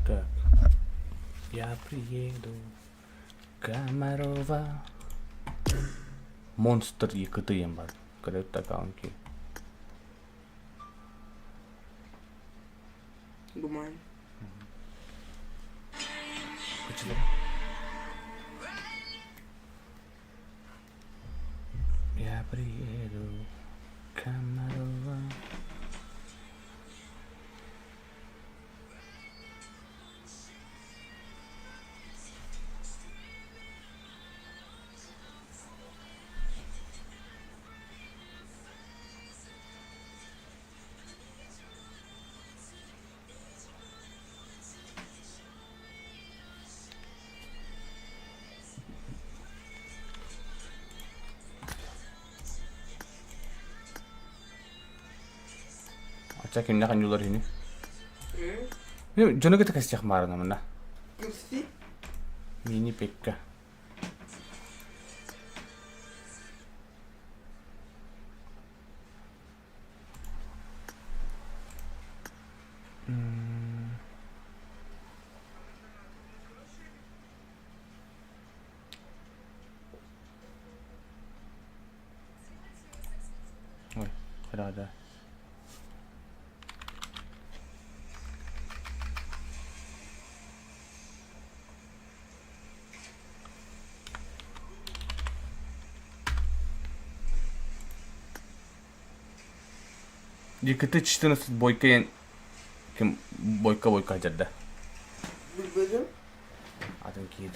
Так. Я приеду Комарова. Монстр ЕКТ диэн баар. Көрөт аккаунт Думаю. Я приеду Комарова. Ача кимнээх анньуулар үһүнүй? Дьону кытта кэсиэх маарына мына. Мини пекка. Ой, рада. ЕКТ 14 бойка диэн ким бойка бойка дьарда. Билбэтим. Атын киһи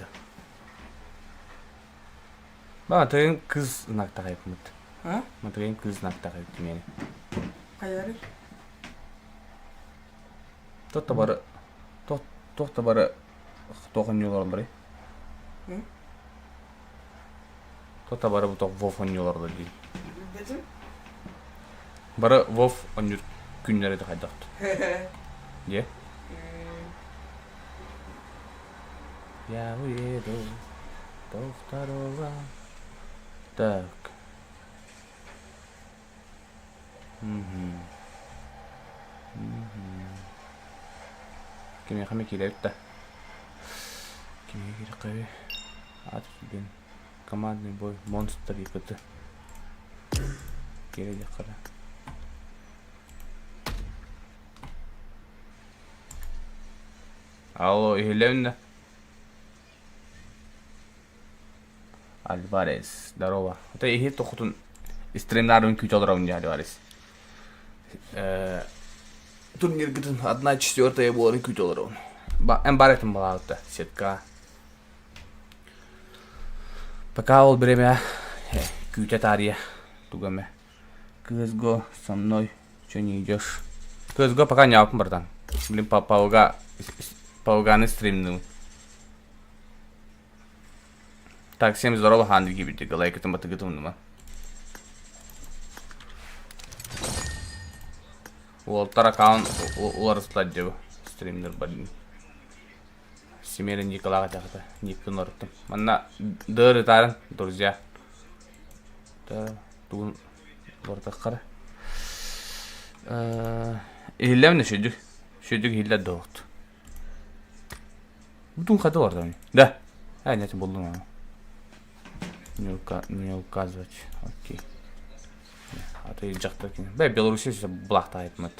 Матыгын кыз ынактаҕайыпмыт. А? Матыгын кыз ынактаҕайыпты мени. Хайары? Тот бары туох да бары туох онньууларалларый? Туох да бары бу туох вов онньуулараллар дии. Билбэтим. Бары вов онньуур күннэрэ да хайдахт. Дьэ. Я уеду до второго. Так. Мгм. Мгм. Кимиэхэ эмэ киирэбит да? Кимиэхэ киирэххэ Аат диэн командный бой монстр ЕКТ. Киирэ диэххэ Алло, иһиллэбин да? Альварес, здорово. Это иһи тохутун стримнарын күүтэ олоробун дии Альварес. Турниргытын одна четвертая буоларын күүтэ олоробун. Эн бар этим балаабыта сетка. Пока ол время күүтэ таарыйа туга эмэ. КСГО со мной че не идешь? КСГО пока не алпын братан. Блин, пауга пауганы стримнул. Так, всем здорово, Ханды гибите, лайкатым батыгытым нума. Уолтар аккаунт уларыстылар дьэ стримнер бардын. Семерин Николаға тахта, Никтын орыттым. Манна дыр ытарын, друзья. Тугун уларытаххара. Иһиллэмнэ сүдүк. Сүдүк иһиллэр доҕот. Бутун хаты бар Да. А, нет, булдум аны. Не, не указывать. Окей. А то жакта экен. Бе, Беларусь булакта айтмат.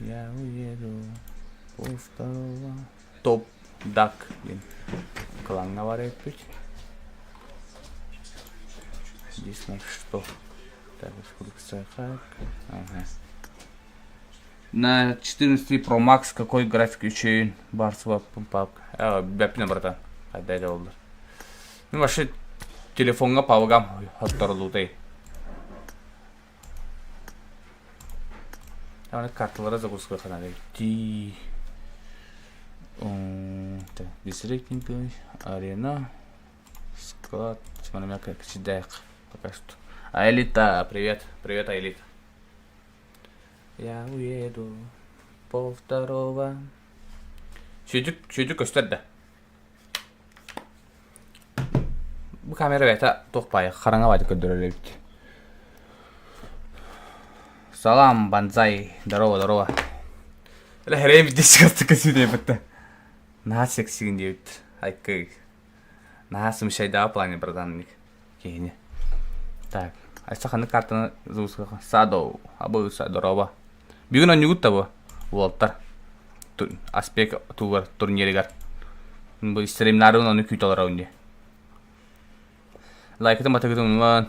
Я уеду пол второго. Топ дак диэн клаҥҥа бар эппит. Здесь на что? Так, Ага. На 14 Pro Max какой график үчүгэй барсыба папка. Бэппинэ братан. Хайда эрэ оллар. Ну вообще телефоҥҥа павгам хотторолуутай. Аны карталара загрузка каналы. Ти Дисрейтинг, арена, склад. Смотрим, как пока что. Аэлита, привет. Привет, Аэлита. Я уеду пол второго. Сүйдүк, сүйдүк көстөр да. Бу камера бэйэтэ туох баайы хараҥа баайдык көрдөрөр эбит. Салам, банзай, здорово, здорово. Эле хэрэй бит сыгастык сүүнэйбитте. Наһаа сексигин диэбит. Айкы. Наһаа сымшайдааҕы плане братанник киһини. Так, айса ханнык картаны запускаха? Садо, абы здорово. Бүгүн онньугут да бу уолтар аспек тугар турниригар. Бу стримнарын ону күүтэ олоробун дии. Лайкытын батыгытын умнуман.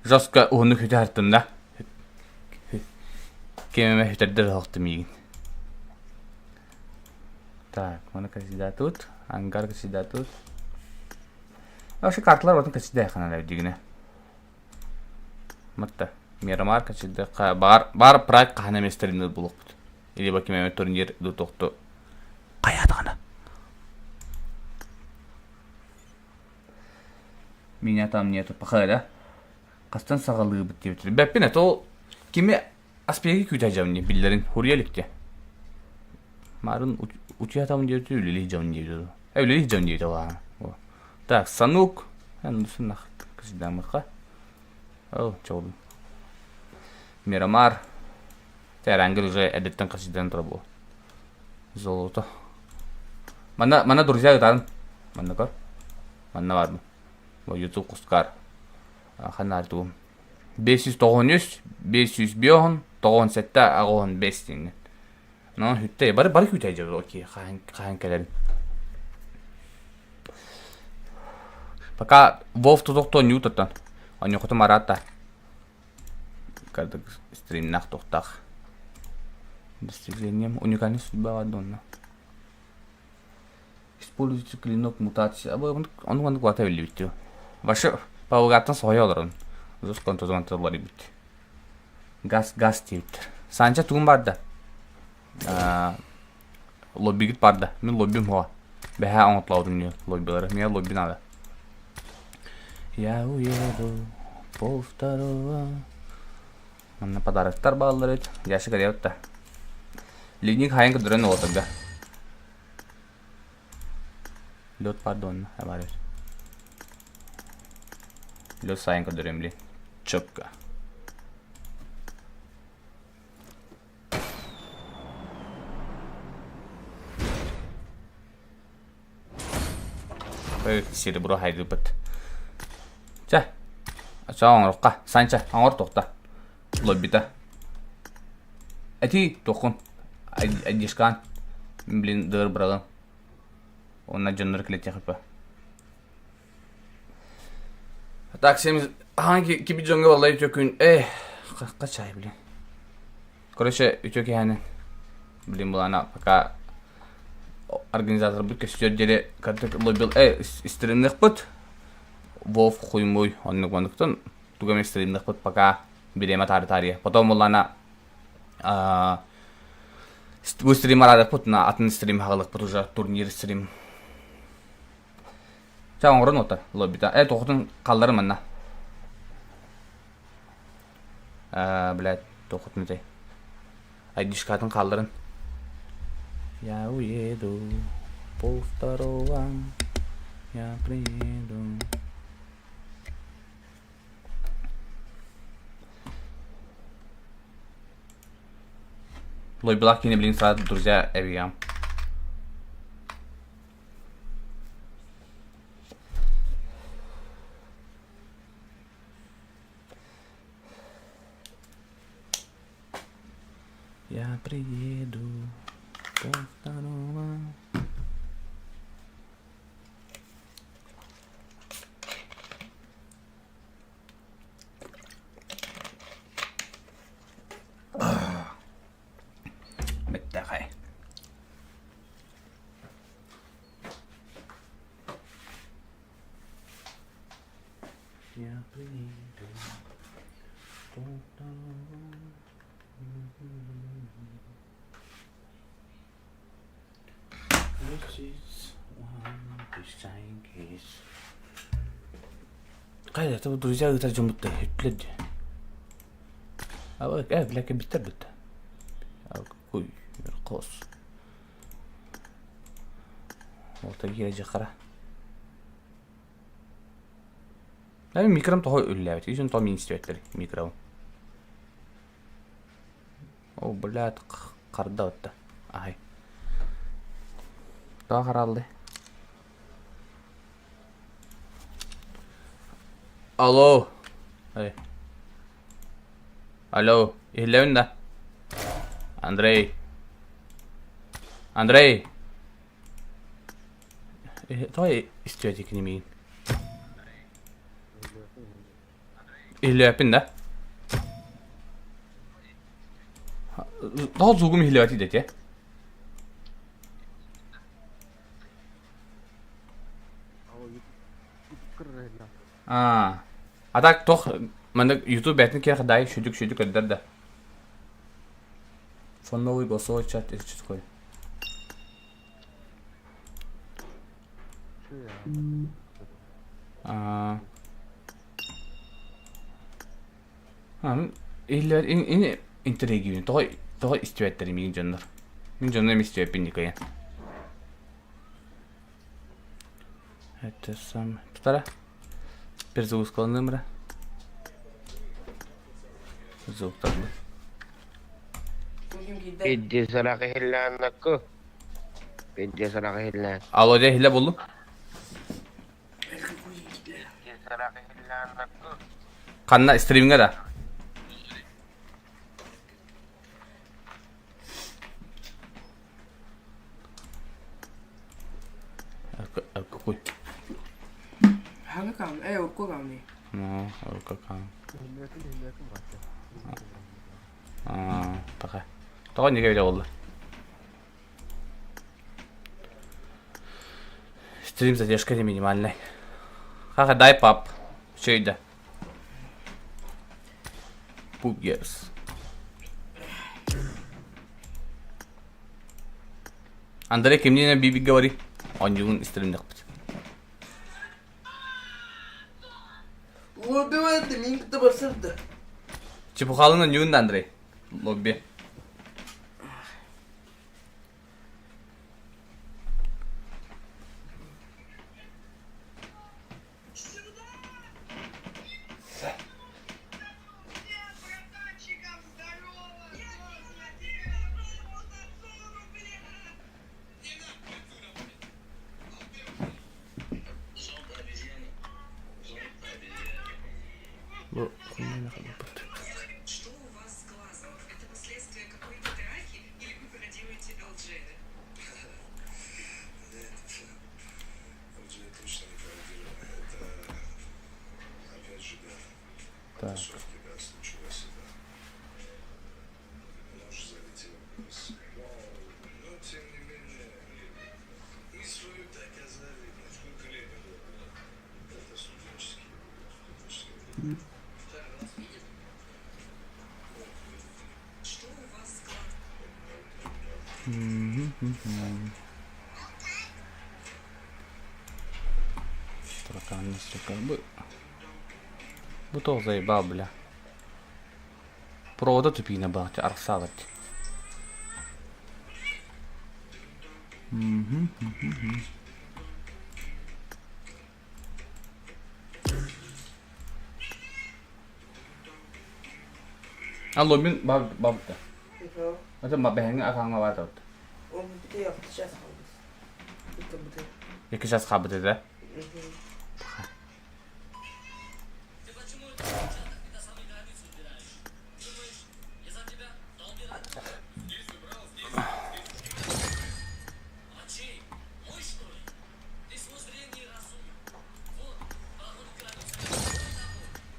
Жестко уһуннук хүтэ хартым да. Ким эмэ хүтэрдэр оһохтум миигин. Так, маны косида тут, ангар косида тут. Вообще карталар отын косида ханан эбдигине. Матта, Мирамар косида бар бар прайд хаһан эместерин булукпут. Или ким эмэ турнир тохту хайаатаҕына. Меня там нету пахай да? Хастан саҕалыыбыт диэбиттэр. Бэппин это ол кими аспиги күүтэ дьон биллэрин хуруйа иликте. Марын утуйа там диэбит үлэлии дьон диэбит. Э үлэлии дьон диэбит алаа. Так, Санук. Нах кыздамыха. О, чолбун. Мирамар. Тэрангел уже эдиттен касыдан турабу. Золото. Манна, манна друзья ытарын. Манна көр. Манна барбын. Бу YouTube кускар. Ханна тугум. 593, 505, 97, 85 диэн. Ну, хүттэй. Бары бары хүтэй дьэ окей, хаһан хаһан кэлэрин. Пока Вов тутуктуон ньуутаттан. Оньохотум араатта. Кардык стримнах тухтах. Достижением уникальный судьба донна. Используйте клинок мутации. Ону маннык улаата биллибит. Вообще павлгаттан соһуйа олорон. Зускон тозон тыллар ибит. Газ газ диэбиттэр. Санча тугун барда? Лоббигит барда. Мин лоббим хуа. Бэһээ оҥотлообутум диэн лоббилары. Мне лобби надо. Я уеду пол второго. Манна подароктар бааллар эбит. Ящик эбит да. Ледник хайын көрдөрөн уотарга. Лед пардон, бар Лед сайын көрдөрөм били. Четко. Серебро хайдыпыт. Чэ, чэ оҥорукка. Санча, оҥор туохта. Лоббита. Эти туоххун. Айдишкан. Блин, дыр бырагын. Онна дьоннор килетиэхипэ. Так, всем хаан киби дьоҥҥо баллай үтүө күн. Э, качай, блин. Короче, үтүө киһини. Блин, булана пока организатор бут көстүөр диэри картык лоббил э стримныхпыт. Вов хуймуй оннук манныктан туга эмэ стримныхпыт пока бириэмэ таары таарыйа. Потом булана бу стрим араадахпыт на атын стрим хагалыкпыт уже турнир стрим. Ча оҥорон отар лоббита. Э тоҕотун халлары манна. Э, блядь, тоҕотун этэй. Айдишкатын хаалларын. Я уеду пол второго, я приеду. Лойбалаах киинэ билигин саат друзья эбиям. Я приеду пол второго. Бэттэхэй. Я приеду пол второго. Хайа, это друзья ыытар дьоммут үттүлэр дии. Э, бля, кэлбиттэр бытта. Ой, хос. Уолта киирэ дьахара. Микром тоҕо үллээбит. Үсүн тоҕо мин истибэттэр микробун. О, блядь, харда отта. Ай. Тоҕо хараллы? Алло. Эй. Алло, иһиллэбин да? Андрей. Андрей. Тоҕо истибэт кини миигин? Иһиллээппин да? Тоҕо звугум иһиллибэт идэтиэ? Аа. А так тох маннык YouTube бээтин киэхэ дай шүдүк шүдүк көрдөр да. Фоновый голосовой чат или что такое? Аа. Иһиллэр ини интриигиибин тоҕо тоҕо истибэттэр миигин дьоннор. Мин дьонно эмиэ истибэппин никоя. Это сам Тутара. Перезагрузкаланыым эрэ. Звуктарбын. Пиздец иһиллээннэккэ. Пиздец иһиллээн. Алло, дьэ иһиллэ буллум. Ханна стримҥэ да? Какой? Ханга кам, э, урку камни. Ну, урку кам. Аа, пока. Тоҕо неге биле болду? Стрим задержка не минимальный. Хаха, дай пап. Шейда. Пугерс. Андрей кимниин биби говори. Оонньугун стримнэхпит. Лобби барда, мин кытта барсырда. Чепухалын оонньугун да Андрей. Лобби. Бу Так. Таракан сука. Бу, бу тоҕо заебал, бля. Провода тупина была, арахсаабат. Алло, мин бабыта. Это бэһэҥҥэ акааҥҥа баар да Екі час қалбыт этэ.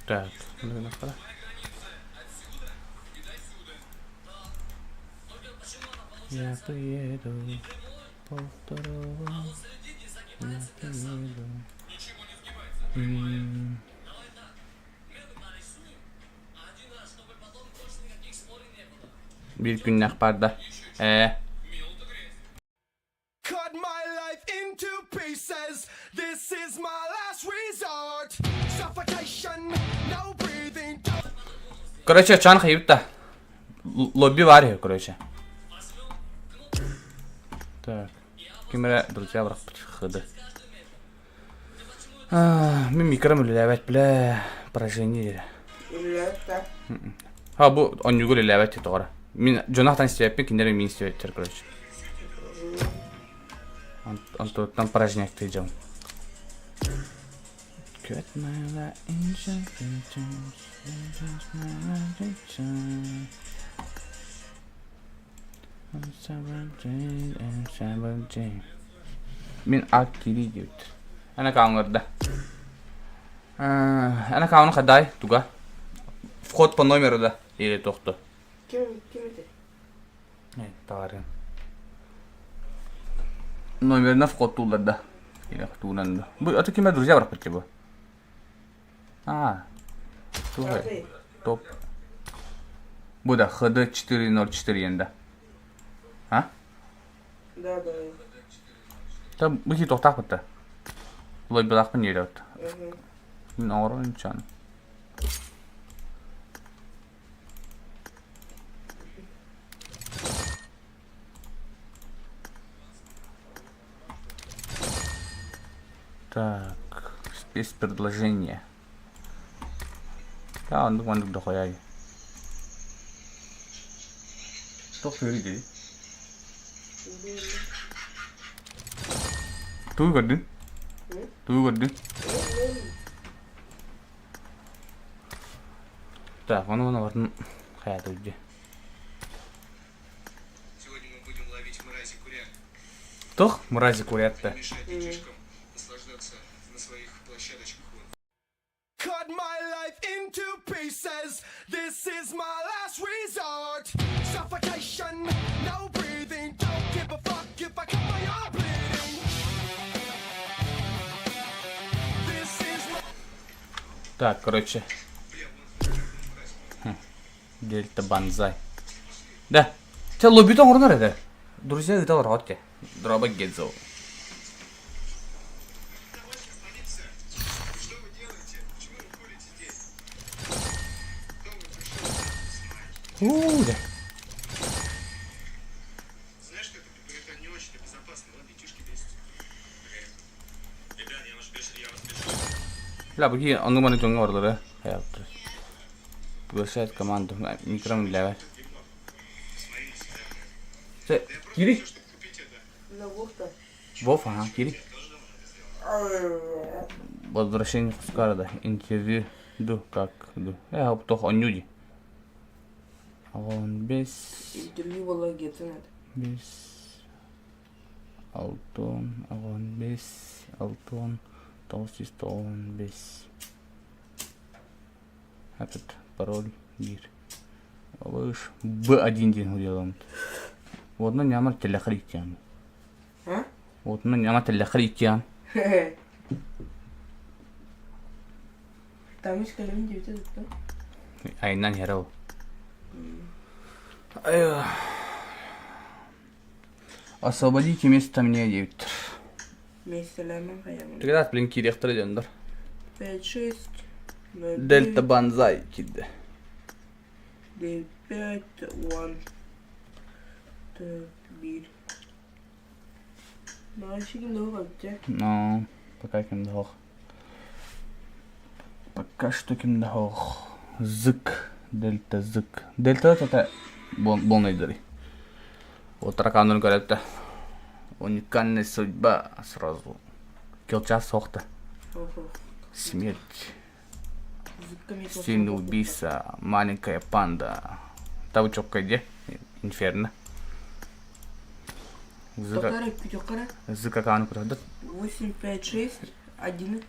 Так, Я приеду по второго. Я приеду. Биир күннээх баарда. Ээ. Cut my life into pieces. This is my last resort. Suffocation, no breathing. Короче, чан хайыпта. Лобби бар короче. Так. Ким эрэ друзья бырахпыт хд. Мин микром үлэлээбэт бля поражение дире. Үлэлээбэт да? Ha бу онньугу үлэлээбэт тоҕо Мин дьону ахтан истибэппин, кинилэр миин истибэттэр короче. Онтуттан поражняктыы дьон. Мин ат киирии диэбит. Эн аккаунҥарда. Эн аккауну хадай туга? Вход по номеру да или тохто? Ким ким это? Таарыан. Номерна вход тууллар да. Или туунан да. Бу аты кимэ друзья бараппыт бу. А. Слухай. Топ. Бу да ХД 404 енда. А? Да, да. Та бу хи тохтаахпыт да. Лойбалаахпын диэбит. Мин оҥорон чан. Так, спецпредложение. Да, оннук маннык дохуйай. Туох үөрүү Тугу көрдүн? Тугу көрдүн? Так, ону ону барын хайата үрдү. Сегодня мы будем ловить мрази курят. Тух мрази курят-то? Мешать детишкам наслаждаться на своих площадочках вон. Cut my life into pieces. This is my last resort. Suffocation, no breathing. Don't give a fuck if I cut my arm bleeding. This is my Так, короче. Дельта Банзай. Да. Те лоббит оҥорунар этэ. Друзья ыыталар от те. Дроба Гедзо. Полиция! Что вы делаете? Почему вы курите здесь? Кто вы пришел? Уу, да. Знаешь, что это, это не очень безопасно, ладно, детишки бесятся. Ребят, я вас бешеный, я вас бешеный. Бля, бу оннук маны дьоҥҥо барылара хайааттар. Приглашает команду. Микром үлэлээбэт. Смотри на себя, блядь. Чэ, кири. Чтобы купить это, На Вовта. Вов, ага, кири. Возвращение Хускарда. Интервью. Ду, как, ду. Э, тох онньуу Аҕон бес, Интервью была где-то надо. бес, алтон, аҕон бес, алтон, 995. Этот пароль биир. Выш Б1 диэн уйаламмыт. Уонна ньамар тэлэхэр иккиэн. А? Уонна ньама тэлэхэр иккиэн. Там есть калим 9 да? Айынан иһэр ол. Освободите место мне диэбиттэр. Миэстэлээмэн хайаҥын. Тыгыраат блин киириэхтэрэ дьоннор. 5, 6, 0, Дельта Банзай киирдэ. 9, 5, 1, 4, 1. Наашигин да эбит Ну, пока ким да суох. Пока что ким да суох. Зык. Дельта зык. Дельта это болнайдары. Вот тараканын көрөттө. Уникальная судьба сразу. Килчас суохта. Смерть. Сильный убийца. Маленькая панда. Табычокка где? Инферно. Зыка. Токара, күтөкара. Зыка кааны кутардыт. 8, 5, 6, 1.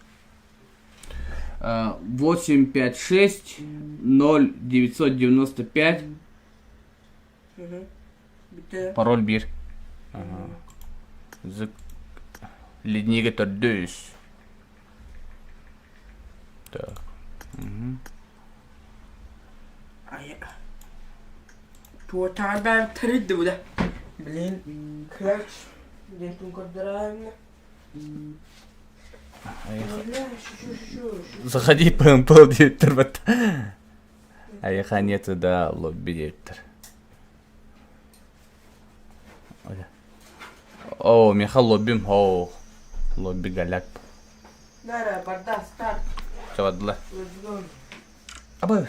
8, 5, 6, 0, 995. Бүтэ. Пароль биир. Зык. Леднига төрдүс. Так. Ай. Туотаан төрүддү бу да. Блин, клатч. Диэн тун көрдөрөөннө. Бля, шучу, шучу. Заходи ПМП диэттэр бат. Айха нету да лобби диэттэр. Оля. Оо, миэхэ лоббим, оо, лобби голяк. Нара, барда, старт. Чабадылар. Let's go. Абы,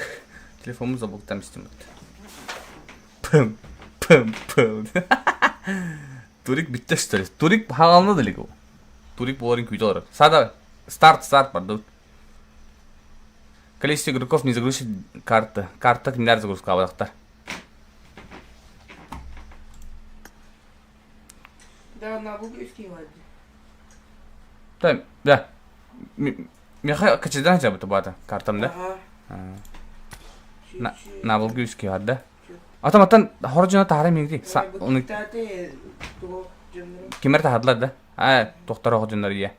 телефонум забыл там истим. Пым, пым, пым. Турик бүттэ что ли? Турик хаална да илик. Турик буоларын күүтэ олорор. Сада, старт, старт бардыбыт. Количество игроков не загрузит карты. Карта кинилэр загрузкалаабатахтар. Да, на бугу үскей Да, да. Миэхэ качайдан сылдьабыт баата картам да. Ага. Наабылгы үскей бар да. Атаматтан хоро дьоно таһара миигди. Оны кимэр таһардылар да. Аа, тохтор оҕо дьоннор ийэ.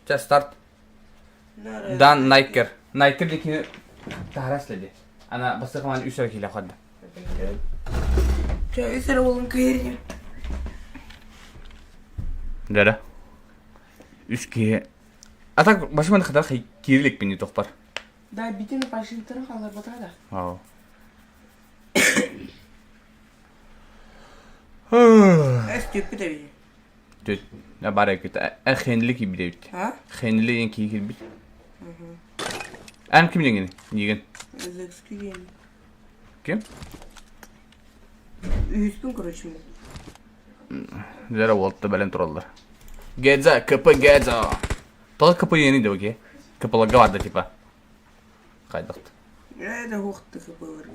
Чэ, старт. Дан Найкер. Найкер дикини таһара следи. Ана бастакы үс эрэ киилэ хорда. Чэ, үс эрэ уолун кыйыр. Дара. Үс киһи. А так башыман хатар киирилик бини тохпар. Да, битин пашинтарын халларбата да. Ау. Эс түппүт эбит. Түт. Бары кит. Хенли кибит. А? Хенли диэн киһи кирбит. Эн ким диэҥин? Нигин. Зыкский диэн. Ким? Үһүспүн короче. Зера уолта бэлэн тураллар. Гедза, КП Гедза. Тоҕо КП диэни да бу КПларга барда типа. Хайдахт. Это хуохты КПларга.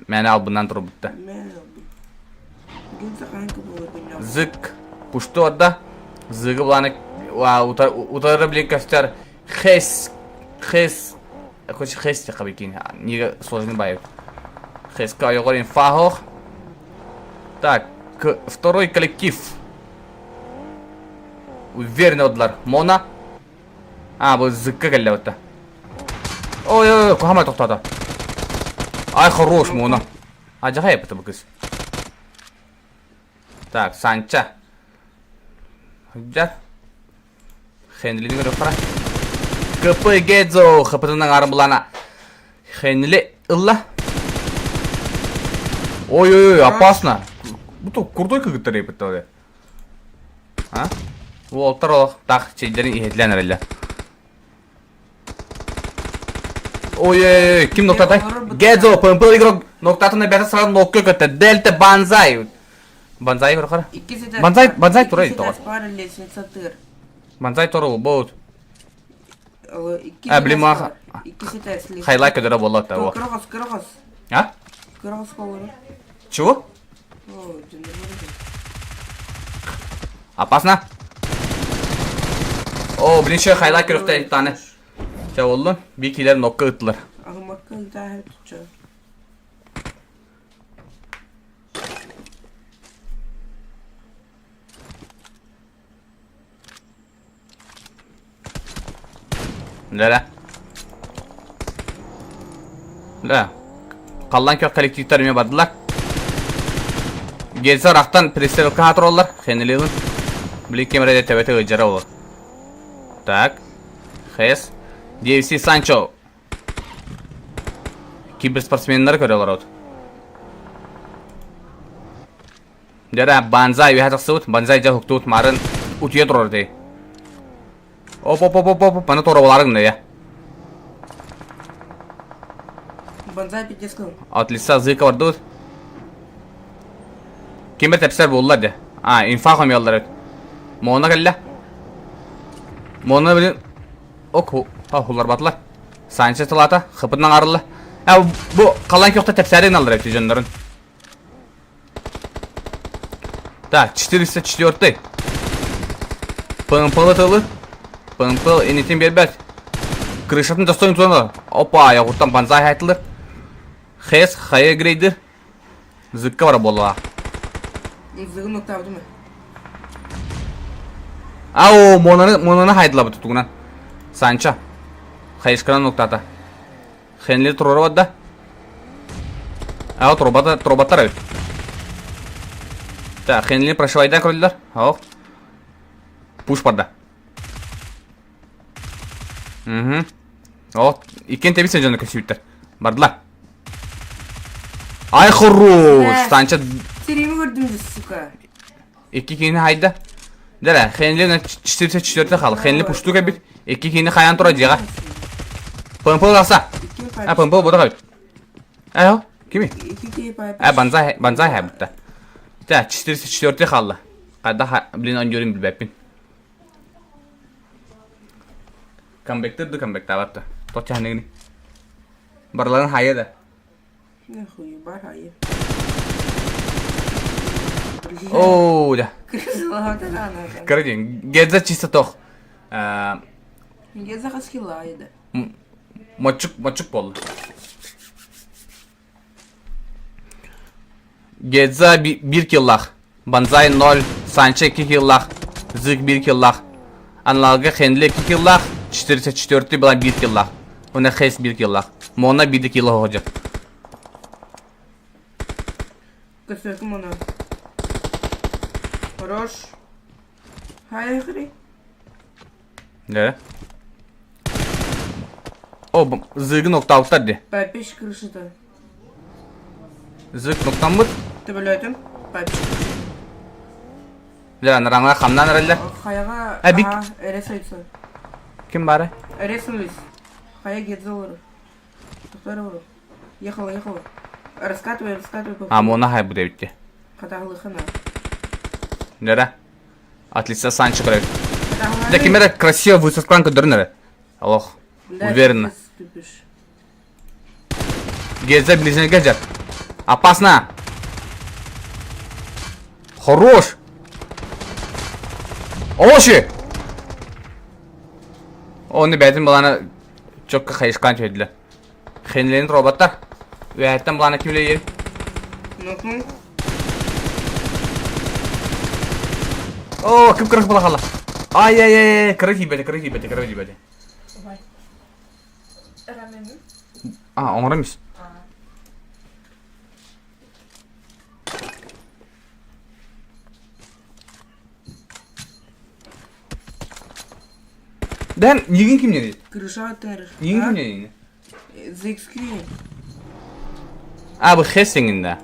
Мээнэ албыннаан турбутта. Мээнэ албын. Гедза хаан КПларга Зык. Пушту отда. Зыгы буланы утары блин көстөр. Хес. Хес. Короче, хес текабикин. Неге сложный байып. Хеска ойоҕор инфа Так, второй коллектив. Уверенно одлар. Мона. А, бу зыкка кэллэ бутта. Ой, ой, ой, кухама тохтоото. Ай, хорош, Мона. А, жахай эппитэ бу кыз. Так, Санча. Дьэ. Хенлини көрүөххэ. КП Гедзо ХПтынан арбылана. Хенли ылла. Ой-ой-ой, опасно. Бу крутой кыгыттар эппит А? Уолтар олох тах чэйдэрин иһитлээн эрэллэр. Ой-ой-ой, ким ноктатай? Гедзо, ПМП игрок ноктатын бэта сразу нокка көттө. Дельта Банзай. Банзай көрөхөр. Банзай, Банзай турай тоҕор. Банзай тору болот. А, блин, маха. Хайлайт көдөрө болот да. Кыргыз, кыргыз. А? Кыргыз болор. Чего? Опасно. О, блин, еще хайлайт көрөхтө таны. Ча болду. Bir килер нокка ыттылар. Ахмакка ыытаа туча. Да-да. Да. Қаллан көх коллективтар эмиэ бардылар. Гельса рахтан перестрелка хатыроллар. Хенелилин. Били кемере төбөтө ыдьара олор. Так. Хес. DFC Санчо. Киберспортсменнары көрө олорот. Дьэ Банзай үһэ тахсыбыт. Банзай дьэ уһуктубут марын утуйа турар дии. Оп оп оп оп оп маны туорабаларыҥ да Банзай пиздец кыл. От лица зыка бардыбыт. Ким бер тэпсэр буолла дэ. А, инфа хомуйаллар эбит. Мона кэллэ. Мона билин ок хулларбатылар. Санчес тылаата хыпытынан арылла. Ә бу қалан көхтө тэпсэрин аллар эбит дьоннорун. Так, 404 ПМП тылы. ПМП инитин биэрбэт. Крышатын достоин туна. Опа, ягуттан банзай хайтылыр. Хес, хайа грейдер. Зыкка бар буолла. Зыгын октавды ма? Ау, монаны, монаны хайдылабыт тугунан. Санча. Хайышканан ноктата. Хенли турора да. Ау, турбата, турбаттар эбит. Так, Хенли прошивайдан көрдүлөр. Ау. Пуш барда. Угу. О, иккен тебис дьону көсүүттэр. Бардылар. Ай хорош! Санча Сириими көрдүм да, сука. Икки киһини хайда. Дэрэ, Хенли 404 хал. Хенли пуштук эбит. Икки киһини хайан тура дьиэҕэ. ПМП тахса. А, ПМП бодох эбит. Э, кими? Э, банзай, банзай хайбытта. Та, 404 халла. Хайда, блин, он дьөрүн билбэппин. Камбектер да камбектаабатта. Тотчаныгыны. Барларын хайа да. Нахуй, барайы. Оо, да. Короче, Гедза чисто тох. Гедза хаскила еді. Мочук, мочук болды. Гедза 1 киллах, Банзай 0, Санчо 2 киллах, Зык 1 киллах, Аналга Хенли 2 киллах, 404 была 1 киллах. Уна Хес 1 киллах. Мона 1 килла ходжа. Көрсөкүм оны. Хорош. Хайхри. Да. О, зыгы нокталыктар ди. Папиш крышыта. Зык ноктаммыт. Төбөлөтүм. Папиш. Дьэ, анараҥҥа хамнаан эрэллэр. Хайаҕа Э, бик... эрэ сойсо. Ким баары? Эрэ сылыс. Хайа гедзе олорор. Тохтор олорор. Ехала, ехала. Раскатывай, раскатывай. А, муна хайбыт эбитти. Хатаһылыхына. Дьэрэ. Отлично, Санчо көрөбүт. Дьэ, ким эрэ красиво высоткан көрдөрүн эрэ. Олох. Уверенно. Геза ближнего жар. Опасно. Хорош. Овощи. Оны бәтин баланы чокка хайышкан чөйдүлэр. Хенлерин роботтар. Үөһэттэн былаана ким үлэлиир? Ну-ну. О, кып-кырых була хаалла. Ай-яй-яй, кыры тиийбэтэ, кыры тиийбэтэ, кыры тиийбэтэ. А, оҥорон ис. Дэн, миигин ким диэний? Крыша тар. Миигин ким диэний? ZXQ. А, бу Хестингин да.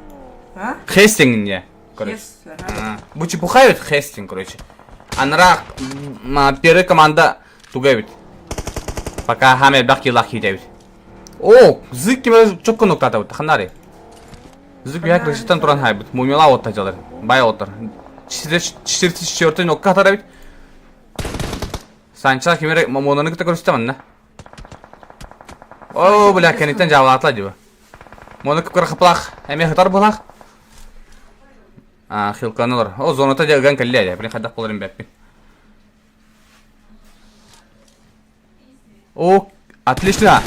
А? Хестингин я. Короче. Ага. Бу чепуха ведь Хестинг, короче. Анара первая команда туга эбит. Пока хам элбэх киилаах киитэбит. О, зык ким чокко нуктаатабыт, ханнари. Зык я крышыттан туран хайбыт. Мумила отта жалар. Бай оттар. 44 нокка хатарабит. Санча кимere мамонаны кытта көрүстэ манна. Оо, бля, кэнниттэн дьаабылаатылар дии бу. Мону кып-кыра хапылаах, эмиэ хытар быһылаах. Аа, хилканалар. О, зоната дьэ ыган кэллэ дии. Блин, хайдах буоларын билбэппин. О, отлично!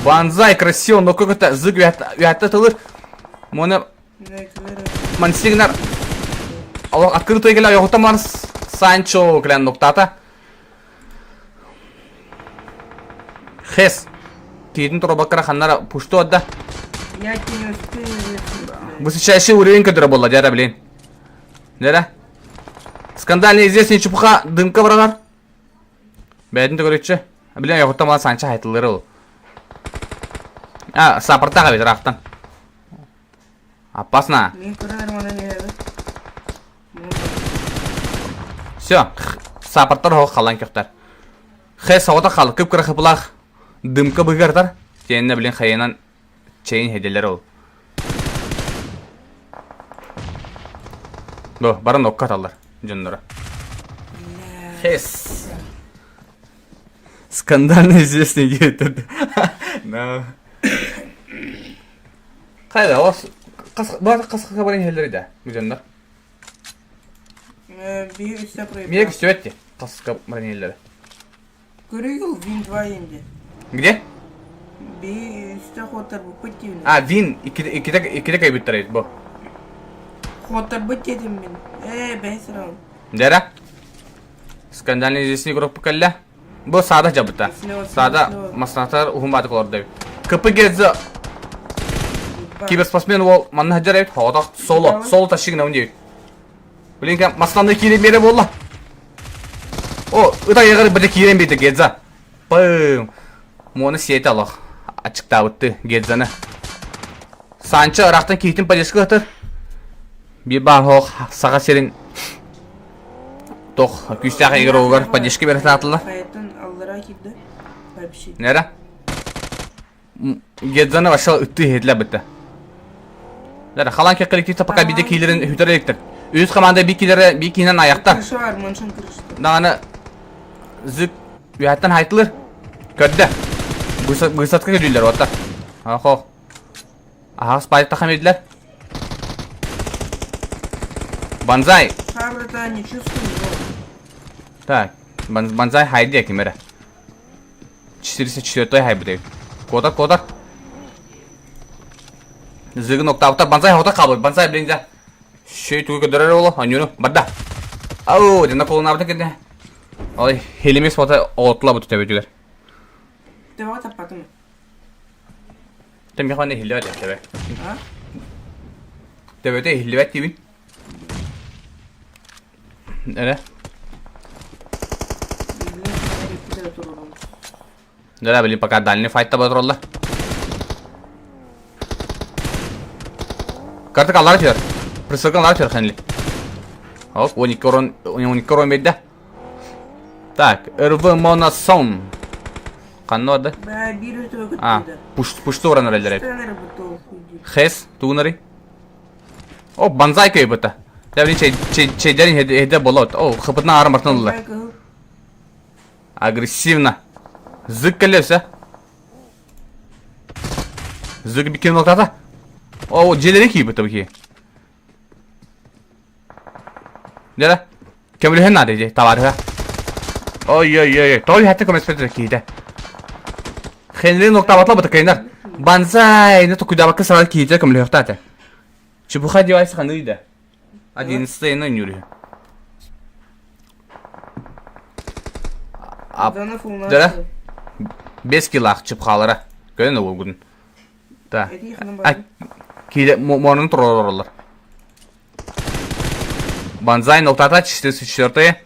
Банзай, красиво, но как это зык үһәттэ тылыр. Моны Мансигнар открытый кэлэ ойоҕуттан баран Санчо кэлэн нуктаата. Хес. Тиитин турабаккара ханнара пушту отда. Я не успею. Высочайший уровень который буолла дьэ блин. Дьэ Скандальный известный чепуха дымка быраҕар. Бэйэтин төгүрүччү. Блин, ойоҕуттан баран Санчо хайтыллыыр ол. А, саппортаах эбит ыраахтан. Опасно. Мин көрөр манан иһэбин. Все, саппортар оһох халан көхтөр. Хэ соҕото хал кып-кыра хыпылаах дымка быгартар. Тиэннэ блин хайынан чэйин хэдэлэр ол. Бу, баран окка аталлар дьонноро. Хес. Скандально известный диэттэр. No. Хайда, ол қас бар қасқа баран иһэллэр да, бу дьоннор. Биир үстэ Миэ көстүбэт дии, қасқа баран иһэллэрэ. Көрүгүл Вин 2 инде. Где? Биир үстэ хотторбуппут диибин. А, Вин иккитэ иккитэ кайбыттар эбит бу. Хотторбут диэтим мин. Ээ, бэһис раунд. Дера. Скандальный известный группа кэллэ. Бу саада дьабыта. Саада маснатар уһун баатык олордо эбит. КПГ киберспортсмен уол манна сылдьар эбит. Хоҕотох соло, соло тащигна диэбит. Блин, масланды киирэн биэрэ буолла. О, ыт айыгар бile киирэн биэрдэ Гедза. Пым. Муона сиэтэ олох. Ачыктаабытты Гедзаны. Санчо ыраахтан киһитин поддержка ыытар. Биир баар хоох Саха сирин тох күүстээх игровугар поддержка бере саатылар. Хайаттан аллараа киирдэ. Вообще. Нера? Гедзаны вообще ыттыы иһитлер битте. Лера, халан коллективта пока биде киилерин хүтер электер. Үс команда би килere би киинен аяқтар. Крыша бар, маншын крышта. Даҕаны зык үһэттэн хайтылыр. Көрдө. Высадка көрүүлэр отта. Ахо. Аһаҕас пайта хамидилер. Банзай. Шар не чувствую. Так, банзай хайди кимере. 404 хайбыт эбит. Куотар, куотар. Зыгын октавта банзай хота хаалбыт. Банзай блин да. Шөй тугу көрдөрөр оҕоло, онньууну барда. Ау, дьонно кулунаабыта кэннэ. Ой, хилимис фото оҕотулабыт төбөтүгэр. Төбөҕө таппатым. Тэмиэхэ манна иһиллибэт төбө. А? Төбөтө иһиллибэт диибин. Эрэ. Да, блин, пока дальний файт тураллар. Картык аллара түһэр. Присылкан аллара түһэр ханли. Оп, 12 урон, 12 урон берді. Так, РВ Моносон. Ханна барда? Бә, биир өтө А, көттүдэ. пуш, пушту уран эрэллэр. Хес, тугунары. О, банзай көйбүтэ. Дәбин чей чей чейдерин хеде болот. О, хыпытна арын бартын ылла. Агрессивно. Зык келесе. Зык бикен ноктата. О, дьиэлэри киирбит бу Дьэ, көмөлөһөн наада дии, табаарыһа. Ой-ой-ой, той хатты көмөспөтө киһитэ. Хенри ноктаабатла бытыкайнар. Банзай, не токуйдаабакка сарар киһитэ көмөлөһөхтаата. Чепуха девайс ханыы да. Одиннадцатый нүрү. Дьэ, бес килаах чепухалара. Көрөн уолгун. Да. Киирэ муорун туруораллар. Банзай ноктата 404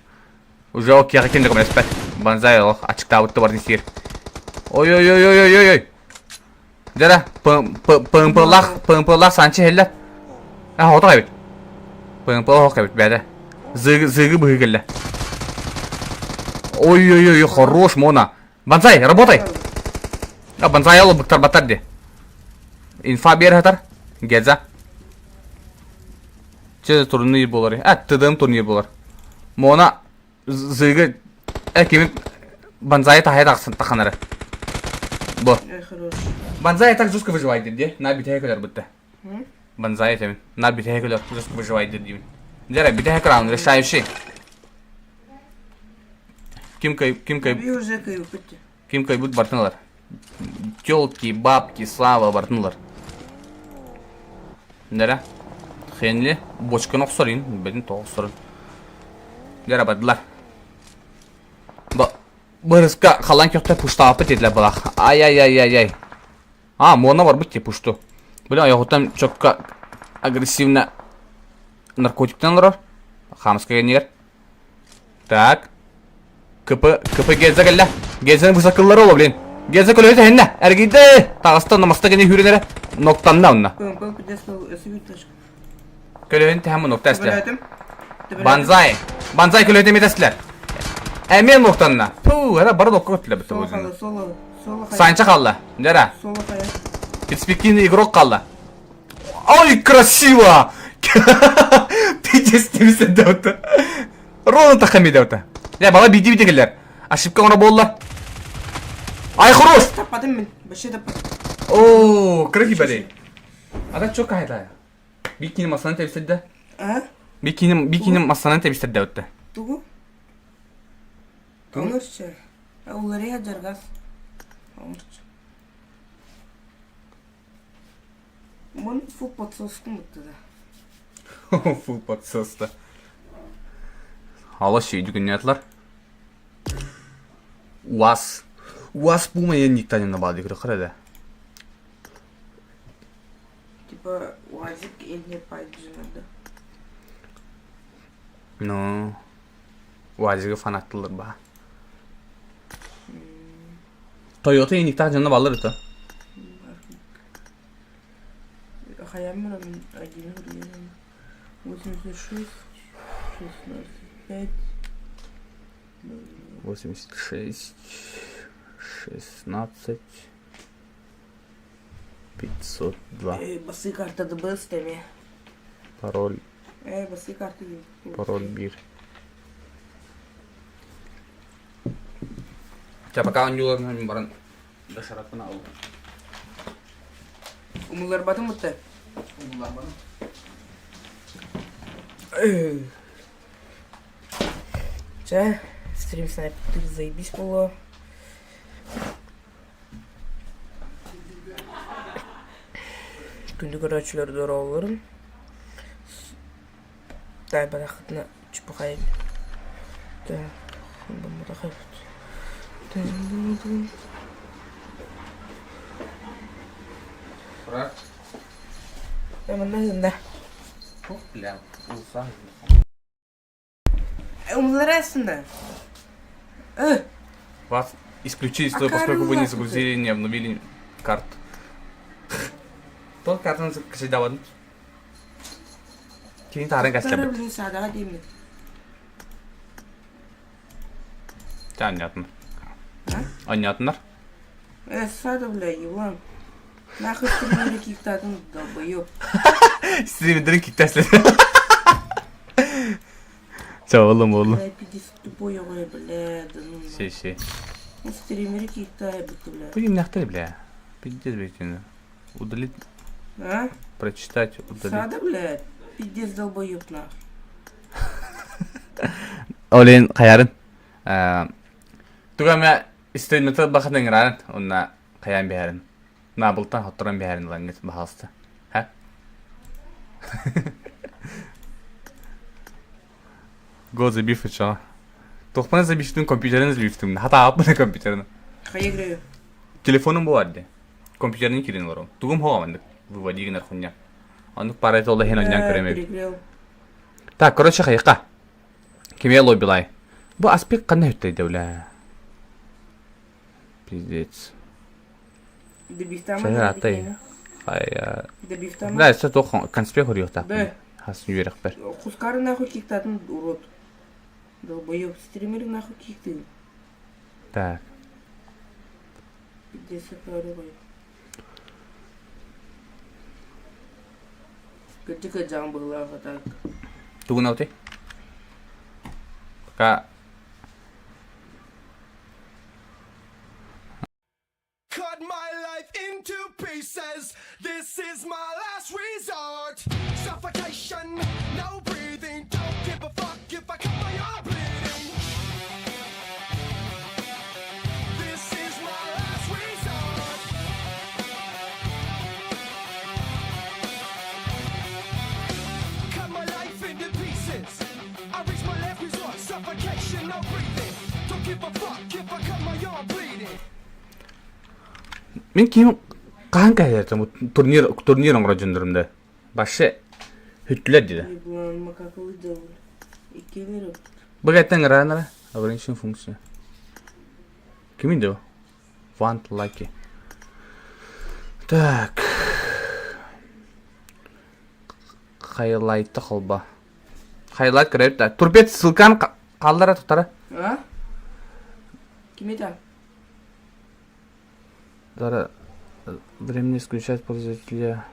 уже ол киэхэ ким да көмөлөспөт. Банзай олох ачыктаабытты барын сиир. Ой-ой-ой-ой-ой-ой. Дьэ ПМПлах ПМПлах Санче хеллер. А хотох эбит. ПМП охох эбит бэдэ. Зыгы зыгы быһыы кэллэ. Ой-ой-ой, хорош, Мона. Банзай, работай! А, банзай ол быктарбаттар ди. Инфа биэр хатар. Геза. Че турнир болар. А, ТДМ турнир болар. Мона зыгы э кими банзай тахай тахсан таханары. Бу. Банзай так жестко выживает ди. На битэ көдөр бутта. Банзай этемин. На битэ көдөр жестко выживает деймин. Дәрә битэ раунд решающий. Ким кай ким кай ким кайбыт бартын Телки, бабки, слава бартын ылар. Дәрә. Хенли бочканы охсорын, бетин тоҕо охсорун. Дәрә бардылар. Бырыска халан көхтө пуштааппыт диэтилэр балах. Ай-ай-ай-ай-ай. А, муона барбыт ти пушту. Бля, ойоҕуттан чокка агрессивно наркотиктан олорор. Хамска кэннигэр. Так. КП, КП Геза кэллэ. Гезаны высокыллары ола, блин. Геза көлөһүтэ эһиннэ. Эргийдэ. Таҕыста намаста кини хүрүнэрэ. Ноктанна онно. Көлөһүн тэһэн нокта эстэ. Банзай. Банзай көлөһүтэ эмиэ тэстилэр. Эмиэ ноктанна. Пу, эра бары нокка көттүлэр битте бу. Санча қалла. Дера. Перспективный игрок қалла. Ой, красиво! Пиздец, деп Ровно тахами деп Я бала биди биди келер. Ошибка оҥоро буолла. Ай, хорош! Таппатым мин. Вообще таппатым. О, красиво А так чё кайда? Бикини масаны тэбистерде. А? Бикини бикини масаны тэбистерде өттө. Тугу? Оҥорчу. Уларыйа жаргас. Оҥорчу. Мун фу подсоскун бутта да. Фу подсоста. Ала сүйді күннәтлар. УАЗ. УАЗ Пума я никто не набады, да. Типа УАЗик или надо. Ну, УАЗига фанаттылар ба. Toyota никта жана балыр это. Хайаммын один 86, 16, 5. 86, 16, 502. Эй, басы карта ДБС-тами. Пароль. Эй, басы карта. Пароль бир. Ча пока он баран доширакпын ал. Умуларбатым бутта. Умуларбатым. Чэ, стрим снайпер заебись было. Күндү көрөөччүлэр дорооболорун. Таайбатаххытына чупухайын. Брат. Манна гында. Бля, улса. Умулара астында. Вас исключили, поскольку вы не загрузили, не обновили карту. Тот картаны кашайдабадым. Кини тарын кастабыт. Блин, садаға деймін. Анятын. Анятынар. Сада, бля, еблан. Нахуй стримеры киктадың, долбоёб. Стримердерин киктаслер. Ча, oğlum oğlum. Бля, пиздец тупой ой, бля, да ну. Си, си. Ну, стримеры киктай, бля. Будем нахтар, бля. Пиздец, блядь. Удалить. А? Прочитать, удалить. Сада, бля, пиздец долбоёб, нахуй. Олен хайарын. Тугама стримердер бахатын ыҥырарын, онна хайаан биһэрин. Наабылтан хотторон биһэрин ылаҥҥыт баһаалыста. Ха? Го забив чо. Тохпана забиштин компьютерин забиштим. Хата аппына компьютерин. Хайа играю. Телефоным буолар дии. Компьютерин кирин олорон. Тугум хоҕа маннык выводи гынар хуйня. Оннук пара толла хен онньаан көрөм эбит. Перегрел. Так, короче, хайыка. Кимия лобилай. Бу аспект қандай өттейді, бля. Пиздец. Добивтама. Шайыр атай. Хая. Добивтама. Да, это тоқ конспект көрüyor Да. Хасын үйрек бер. Хускары нахуй киктатын, урод. Долбоёб, стримеры нахуй киктын. Так. Пиздец, это Кырдьык дьаҥ быһыылаах так. Тугун алты. Пока Cut my life into pieces. This is my last resort. Suffocation, no breathing. Don't give a fuck if I cut my arm bleeding. This is my last resort. Cut my life into pieces. I reach my last resort. Suffocation, no breathing. Don't give a fuck if I cut my arm bleeding. Мин ким хаһан кэһэтэ турнир турнир оҥоро дьоннорум да. Баше хүттүлэр диде. Еблан, макака выдал. И киллеров. Бу ыҥыраанара ограниченная функция. Кимин дeo? Want lucky. Так. Хайлайты холба. Хайлайт кіреп та. Турбет ссылканы қалдыра тұқтара. А? Ким это? Дара временно исключать пользователя.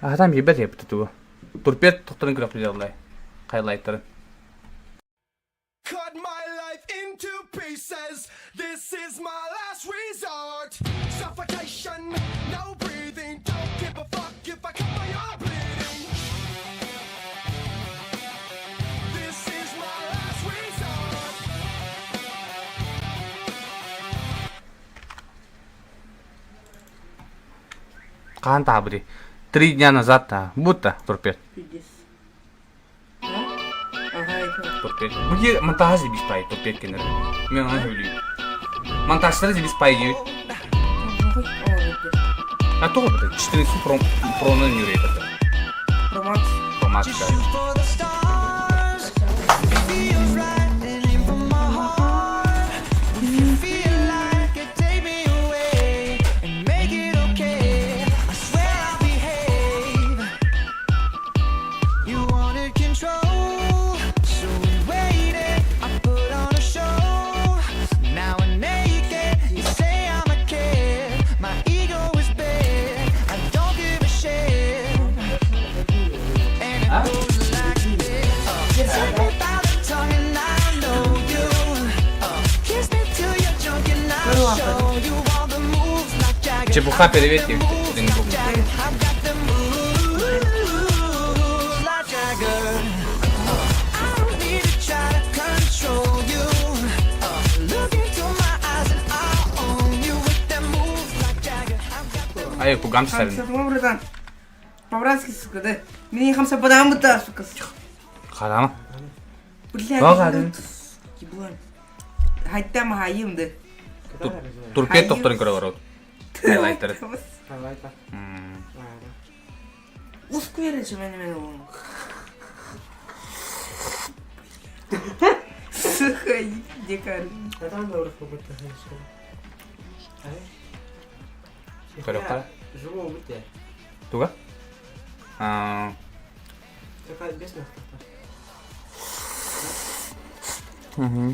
А там ебет ебет тугу. Турпет тоқтарын көріп билерлай. Хайлайттары. Cut my life into pieces. This is my last resort. Suffocation, no breathing. Don't give a fuck if I cut my arm bleeding. This is my last resort. Хаһан табыри. 3 дня назад та. Будто турпет. Пиздец. А? Ага, это. Турпет. Бу монтаж забис пай турпет кенер. Мен оны сөйлейм. Монтажтары забис пай дейт. О, это. А то это 14 Pro Pro-ны нүрейт это. Pro Max. Pro Max. For the stars, feels right and aim for my heart. If you feel like it, take me away and make it okay. I swear I'll behave. Чепуха переведь. Ай, кугам сарын. Братан. По-братски, сука, да. Мин хамса бадам быта, сука. Харама. Бля, Бағадым. Еблан. Хайта махайым да. Турпет тохторун көрө барабыт. Хайлайттары. Хайлайта. Ускуйры мен мен ону. Сука, дикарь. Көрөккө. Туга?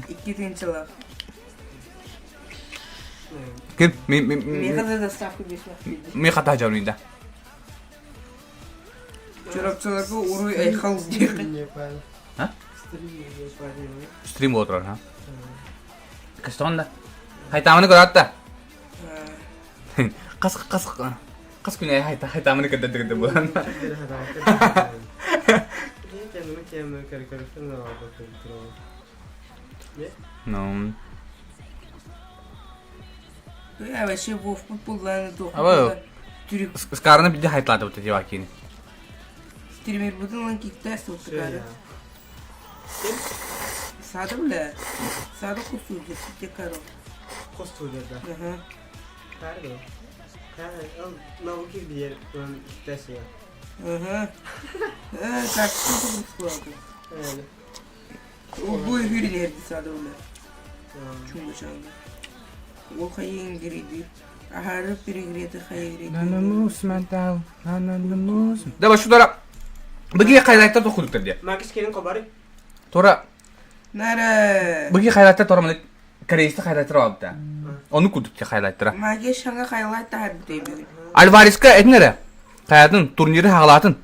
Икки тыһыынчалаах. Ким? Миэхэ да доставка бесплатно биэрдэ. Ми хата дьонуйда. Чурапчыларга уруй айхал диэххэ. А? Стрим буола турар, ха? Кастон да. Хайтааманы көрөөт да. Хас хас хас күн хайта хайтааманы көрдөрдүгүн буолан. Ну. Я вообще Вовку булланы Аба. Түрік Скарны бидде хайтлады бу дивакини. стример будун киктес утыкары. Сады бля. Сады кусуду декаро. Ага. Ага. Э, как что тут происходит? Бу эфирде сады бля. Чунга чанга. Ол хайын гириди. Ахары перегреті хайын Давай шудара. Быги хайлайттар тохудуктар де. Тора Нара. быги хайлайттар тора мына корейсти хайлайттар алыпта. Ону кудук те хайлайттара. Маге шаңа хайлайт тахар битей Альвареска этнере. Хаятын турниры хагалатын.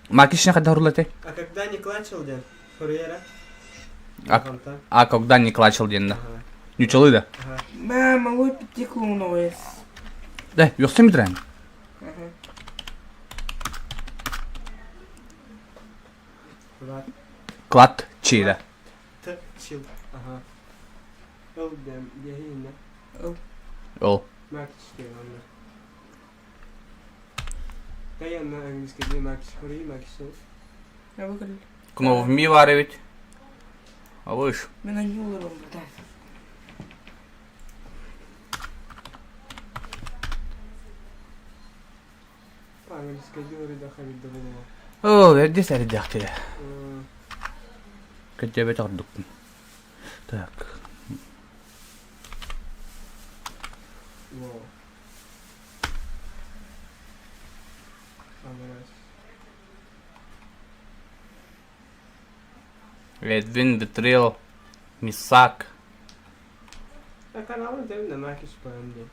Макишне када хурлате. А когда не клачил ден? Фурьера? А, а когда не клачил ден да. Нючалы да. Мә, малой пяти клоуновый. Да, ёкса митран. Клад чида. Т чил. Ага. Ыл дем дехинне. Ол. Макиш дем анна. Таянна английский дем макиш хури макиш. Я выиграл. Кнов ми варевить. А выш. Мен не улырым, да. Английский дем ури даха бидде болуа. О, верди сәрдяхты. Көтөбө тордуктун. Так. Во. Амарас. Эдвин Витрил Мисак. А каналын дем макиш поем дем.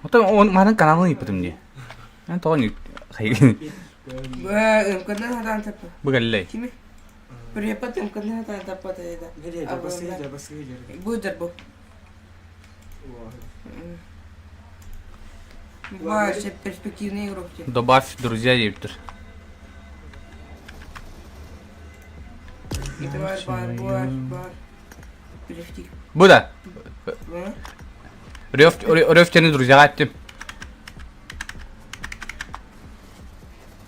Ото он манын каналын ипитим ди. Мен тоҕо хайгин Бә, мкадна хатан тапа. Бүгеллей. Кими? Препат мкадна хатан тапа да. Будет бу. Вообще перспективный игрок. Добавь друзья диэбиттэр. Бар, бар, бар, бар. Перехти. Бу да. Рев Ревтени друзья эттим.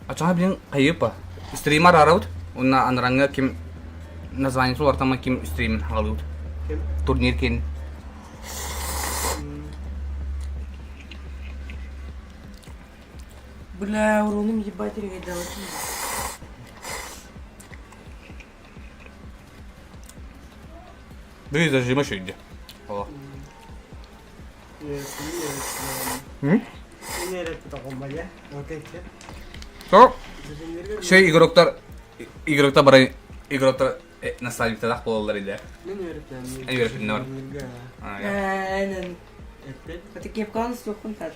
Ачаға билин хайыпа. Стримар арабыт. Уна анраңа ким название сулартама ким стрим халыбыт. Ким? Турнир кин. Бля, уруным ебать дала. Били зажима шүйді. О. То Şey игроктар игроктар бары игроктар наставниктар болалар иде. Эн үөреппин бар. Aynen. Аты кепканы соқын тар.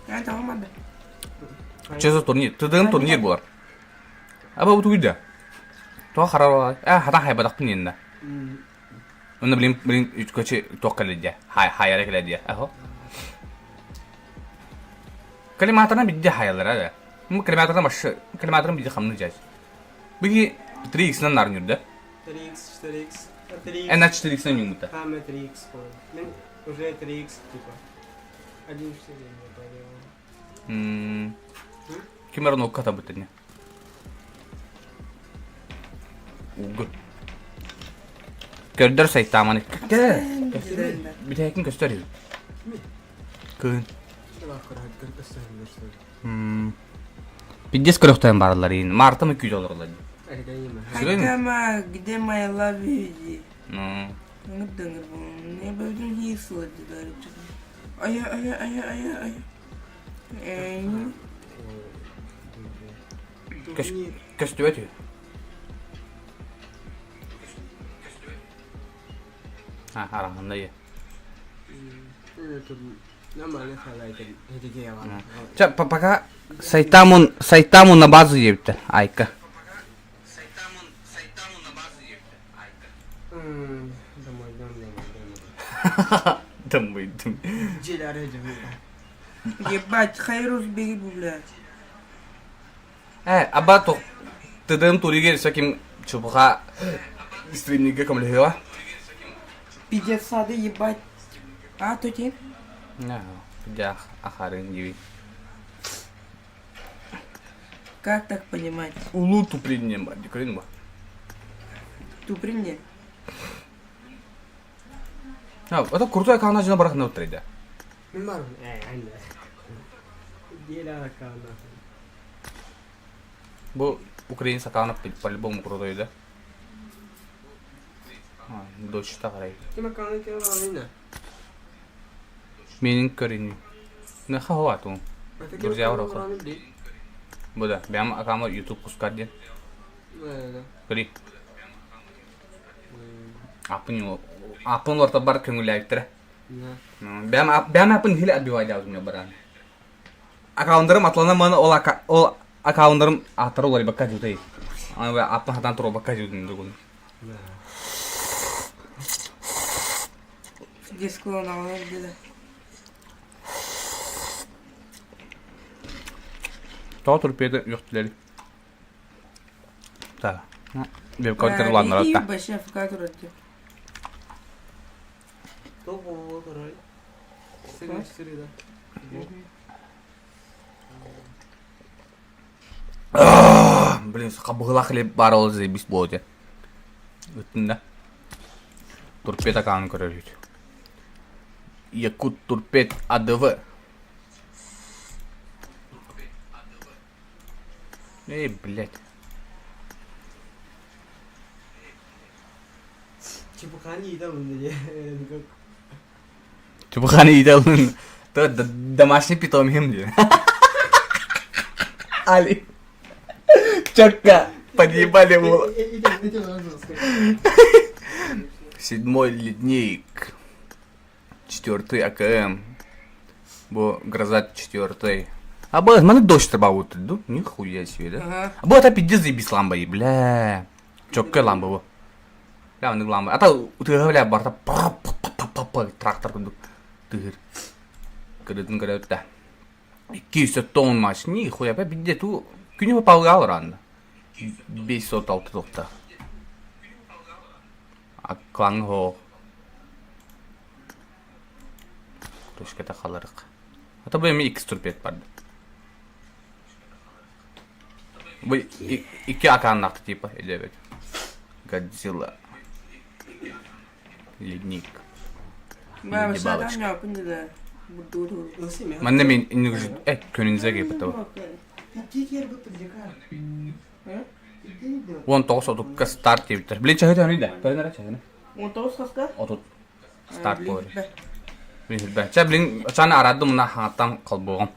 Я tamam Че за турнир? ТДМ турнир булар. Аба бу тугуйда. Туох харар Э, хатан хайбатахпын инна. Онно блин, блин, үткөчү туох кэлэ Хай, хайара кэлэ диэ. Ахо. Калиматорна бидде хайалара да. Му калиматорна башы, калиматорна бидде хамны жаж. Биги 3x-нан нарын юрда. 3x, 4x, 3x. Эн 4x-нан юмута. Там 3x, Мен уже 3x типа. 1.4 я поделал. Ким эрэ нуукка табыт ини. Угу. Көрдөр сайтааманы. Бүтэһикин көстөр үһү. Кыын. Пиздец көрөхтөөн бараллар иин. Марта мы күүтэ олороллор. Сайтама, где моя лавиди? Ну. Не бөдүн хисла дилер. Ая, ая, ая, ая, ая. Көстүбэт үһү. Араһында е. Ча, пока Сайтамун, Сайтамун на базу диэбиттэр, Айка. Домойдум. Ебать, Хайрус бери, блядь. Э, аба тух тыдым туригер саким чубуха стримниге көмөлөһүө. Пиздец сады, ебать. А, то те? Дьэ, ахарын диби. Как так понимать? Улуу туприннем бар, дикорин ба. Тупринне? А, это крутой аккаунт жина барахна утрейда. Мен бармын. Э, әнне. Дела аккаунт. Бу украинец аккаунт по-любому крутой, да? Дочь тағарай. Ким аккаунт кем алына? Менин көрүнү. Наха хуату. Друзья урока. Бу да, бэм акаамар YouTube кускар диэн. Көрүй. Апын апын орта бар көҥүллээбиттэрэ. Бэм бэм апын хиле отбивайдаабытым баран. Аккаунтарым атлана маны ол ол аккаунтарым аттары уларыйбакка дьутай. Аппын хатан туруорбакка дьутун дугун. Дисклон где Тоҕо турпеда үөхтүлэри. Так. Веб-код улааннарата. Вообще в который Блин, хабыгылах хлеб баар ол заебись буолуо Ыттын да. Турпет акаан көрөрүт. Якут Турпет АДВ. Эй, блядь. Чепуханы иитэ ылын Чепуханы иитэ ылын. Домашний питомец диэн. Али. Чакка, подъебали его. Седьмой ледник. Четвертый АКМ. Бу гроза четвертый. А б, маны дождь табаут, ду? Нихуя себе, да? Ага. А бу это пиздец заебись ламба, и, бля. Чокка ламба бу. Бля, оннук ламба. А то тыга, бля, барта па па па па па трактор курдук тыгыр. Кырытын көрөбүт да. 200 тонн маш, нихуя, бля, бидде ту күнү палга алыр 536 тохта. Аклаң хо. Точката халарык. Ата бу эми X турпет барды. Бу икки акааннаахты типа элебет. Годзилла. Ледник. Бабочка. Манна мен э көнүнзэ кеппит 19 отукка старт диэбиттэр. Блин, чаһы төһөнүй да? Төһөн эрэ чаһыны? 19 хаска? Отут старт буолар. Билбэ. Чэ, блин, чаны арадым мына хаҥаттан холбуоҕум.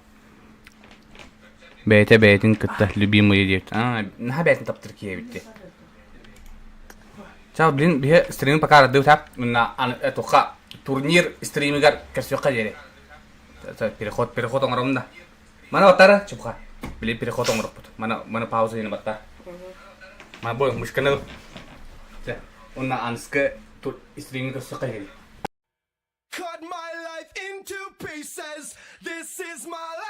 Бэйэтэ бэйэтин кытта любимые диэбит. Аа, наһаа бэйэтин таптыр киһи эбит дии. Чэ, блин, биһи стримин пока арадыбыт ап. Мына туха турнир стримигар көрсүөххэ диэри. Переход, переход оҥоробун да. Мана баттара чупха. Блин, переход оҥорохпут. Мана, мана пауза иһин баттар. Ма бу мышканы Чэ, уонна аныскы стримҥэ көрсөххө иһин. Cut my life into pieces. This is my last.